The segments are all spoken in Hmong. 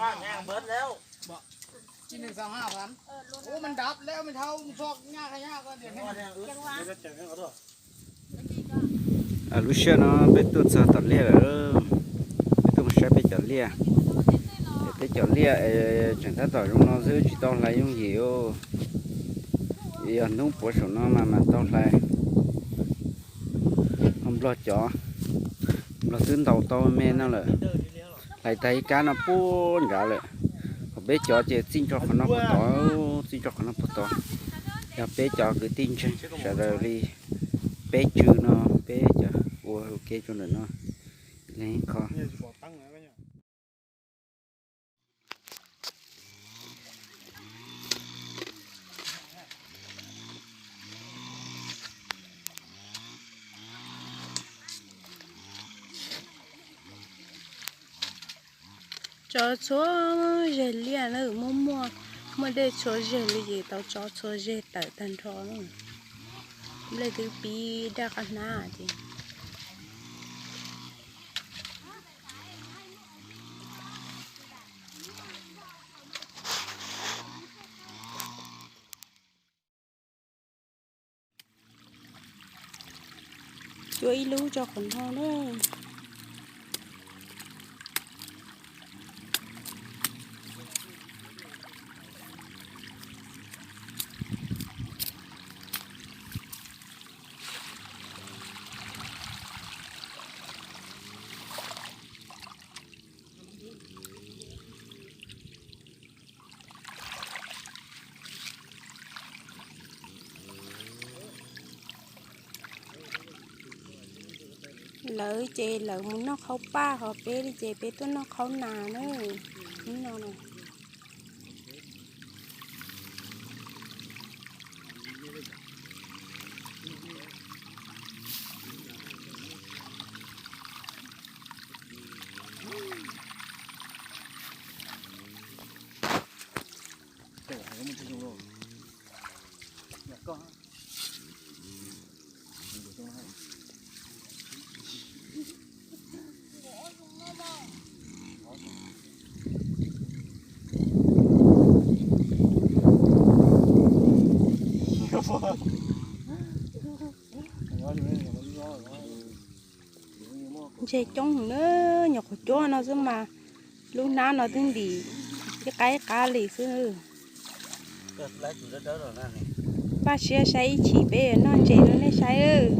Lub sij hawm no peb tuaj txog tom liaj lawm, peb tuaj mus saib peb cov liaj. Peb cov liaj tseem tab tom zoo no xwb, tsis tau hlais yooj yim. Yog hnub puav saum no mas mas tau hlais. Nplog cov, nplog twb ntaus tau me no lawm. Hlais tag ib kab no puag nrad lawm. Ho peb cov ces txij nrog qhov no puag tod, txij nrog qhov no puag tod. Yog peb cov kwv tij ntseeg sawv daws li peb tsw no, peb cov ua ua ke rau ntawm no. Leej qho. Tsov txhua zeg liaj na, muaj muaj, muaj dej txhua zeg li ces tau tsov txhua zeg tawm tag nrho. Nplej twb pib daj qab hnab ces. Cuab ib lub rau qhov no na. Lawv ces lawv mus noj qhaub paj, ho peb li ces peb tuaj noj qhaub nas na. Hnub no na. Ntses coob heev na, nyuam qhuav cuab no xwb mas lub hnab no twb ntim ib qab ib qab li xwb. Npaj siab saib ib chim peb noj ntses rau nej saib.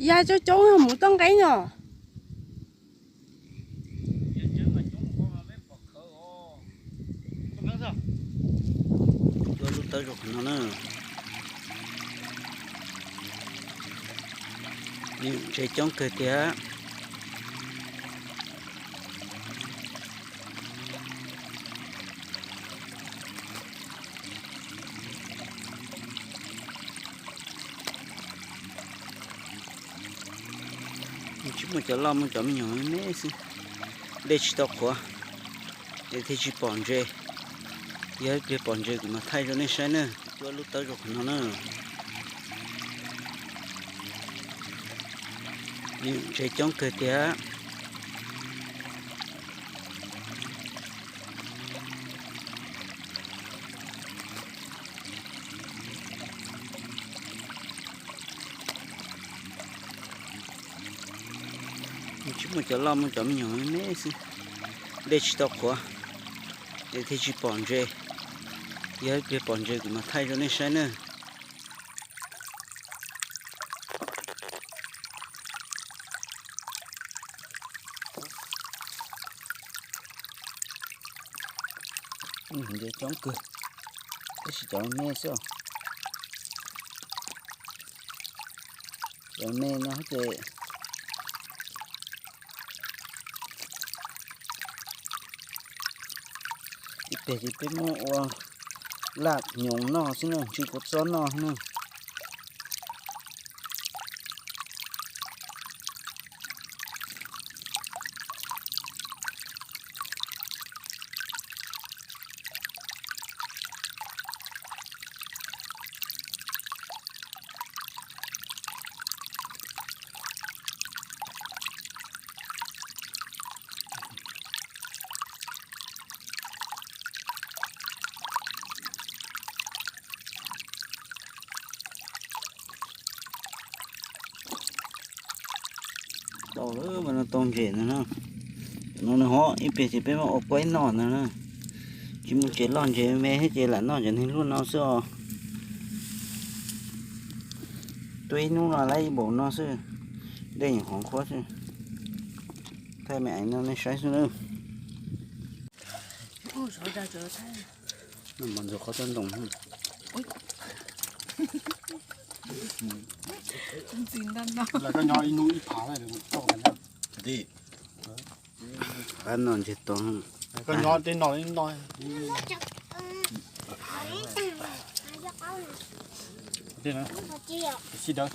Ya coob coob mus toj nqeeb os. Cuab lub tawb rau qhov no na. Ntses coob kawg tiag. Tsis muaj cov loj, muaj cov me nyuam me me xwb. Dej tsis tau qhuav, es thiaj tsis pom ntses. Yog ib pliag pom ntses kuv mam thaij rau nej saib na. Cuab lub tawb rau qhov no na. Ntses coob kawg tiag. Tsis muaj cov loj, muaj cov me nyuam me me xwb. Dej tsis tau qhuav, es thiaj tsis pom ntses. Yog ib pliag pom ntses kuv mam thaij rau nej saib na. Ntses coob kawg. Tab sis cov me xwb. Cov me no ces ib pliag ces peb muab ua laj nyoos noj xwb na, ntsis kua txob noj na. Tau lawm, mas no tau ntses ntag na. Cov no nws hov ib pliag ces peb mam ua kuaib noj ntag na. Tsis muaj ntses loj ntses me thiab ces lam noj cov niag luaj no xwb os. Tuaj ib hnub no lawm ib npaum no xwb. Dej nyuam qhuav qhuav xwb. Thaij me aiv no nej saib xwb nawb. Ntxuav qhov txaj ntoo. Koj nyob ib hnub ib phav. Qab no ntseg to. Koj nyob tej no no. Sib dawb.